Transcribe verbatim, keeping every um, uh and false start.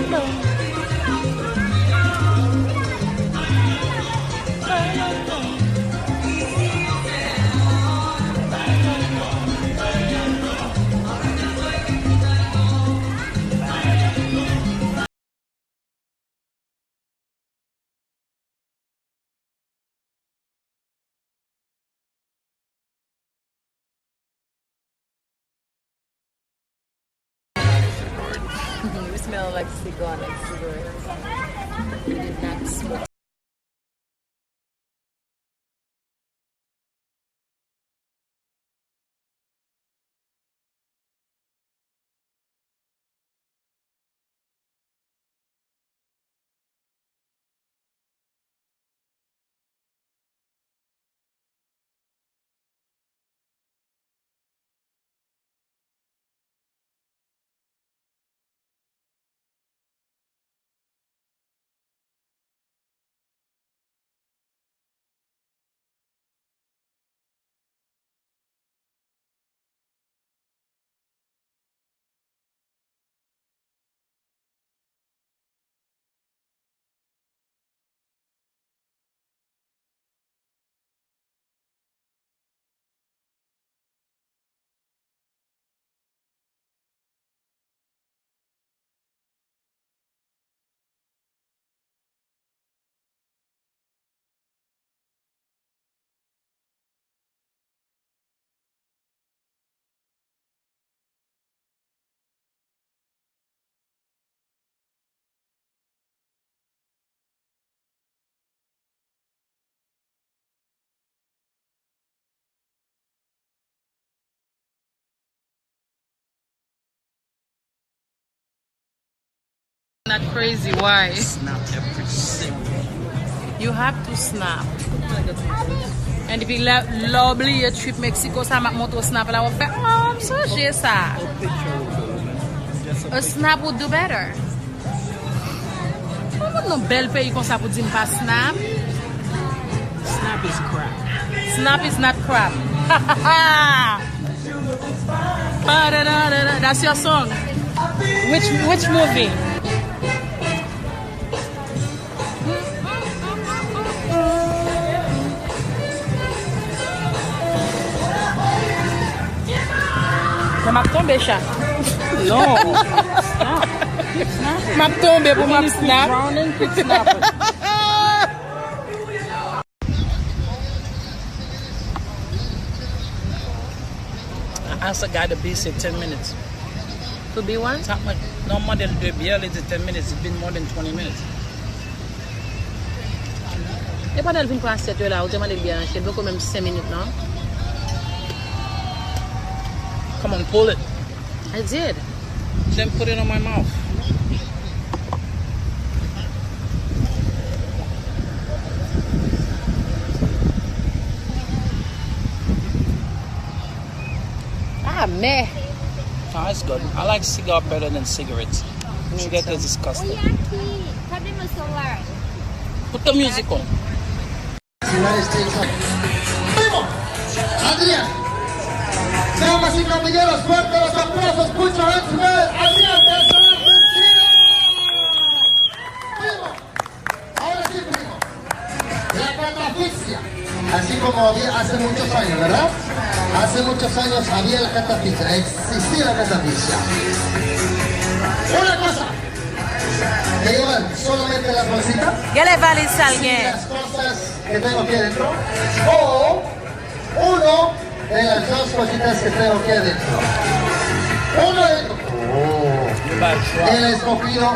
You smell like cigar, like cigarette. You did not smoke. Not crazy, why? Snap every single. You have to snap. And epi lè, lè w bliye trip Mexico sa, m ap montre w snap la, w ap fè, oh, m sonje sa. A snap would do better. Ou mete nan bèl peyi konsa pou di m pa snap? Snap is crap. Snap is not crap. That's your song. Which which movie? Men m ap tonbe, chat. Non. Snap. Keep snapping. M ap tonbe pou m ap snap. Drowning, keep snapping. I asked a guy to be say ten minutes. To be what? Sa mwen, non, mwen mande l de byè, li di ten minutes, it's been more than twenty minutes. E pandan l vin pran asyèt yo la, ou te mande l byè nan chen, poko menm senk minit non. Come on, pull it. I did. Then put it on my mouth. Ah, meh. No, it's good. I like cigar better than cigarettes. Me too. Cigarette is disgusting. Put the music on. Primo, Adrián. Damas y caballeros, fuerte los aplausos, put your hands together, Adrián de Argentina. Primo. Ahora sí, primo. La catafixia. Así como había hace muchos años, ¿verdad? Hace muchos años había la catafixia. Existía la catafixia. Una cosa. Te llevan solamente las bolsitas. Gen lè valiz sa l gen. Las cosas que tengo aquí adentro. O uno de las dos cositas que tengo aquí adentro. Uno de, oh, el escogido.